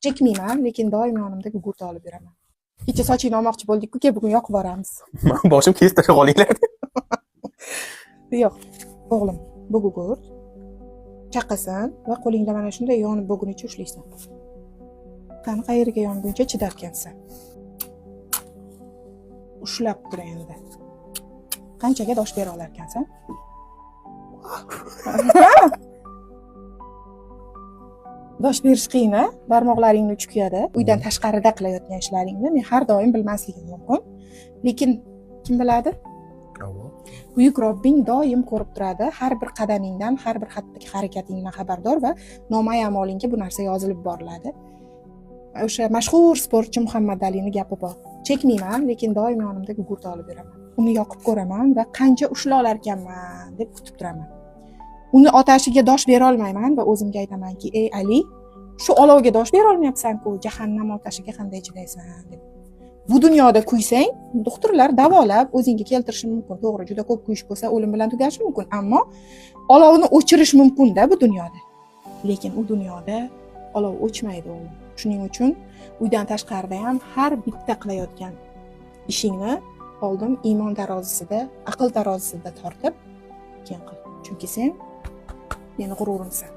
Chekmayman, lekin doim yonimda gugurt olib yuraman. Kecha sochingni olmoqchi bo'ldik-ku, kel, bugun yoqib boramiz. Boshim kesib tashlab olinglar. Yo'q, o'g'lim, bu gugurt. Chaqasan va qo'lingda mana shunday yonib bo'lgunicha ushlaysan. Qani, qayerga yonguncha chidarkansan. Ushlab tur endi. Qanchaga dosh bera olarkansan? Dosh berish qiyin, a? Barmoqlaringni uchi kuyadi. Uydan tashqarida qilayotgan ishlaringni men har doim bilmasligim mumkin. Lekin kim biladi? Buyuk Robbing doim ko'rib turadi. Har bir qadamingdan, har bir xatti harakatingdan xabardor va nomai amolingga bu narsa yozilib boriladi. O'sha mashhur sportchi Muhammad Alini gapi bor. Chekmayman, lekin doim yonimda gugurt olib yuraman. Uni yoqib ko'raman va qancha ushla olarkanman deb kutib turaman. Uni otashiga dosh bera olmayman va o'zimga aytamanki, ey Ali, shu olovga dosh bera olmayapsan-ku, jahannam otashiga qanday chidaysan deb. Bu dunyoda kuysang, doktorlar davolab o'zingga keltirishi mumkin. To'g'ri, juda ko'p kuyish bo'lsa, o'lim bilan tugashi mumkin, ammo olovni o'chirish mumkin-da bu dunyoda. Lekin u dunyoda olov o'chmaydi o'g'lim. Shuning uchun uydan tashqarida ham har bitta qilayotgan ishingni oldin iymon tarozisida, aql tarozisida tortib, keyin qil. Chunki sen meni g'ururimsan.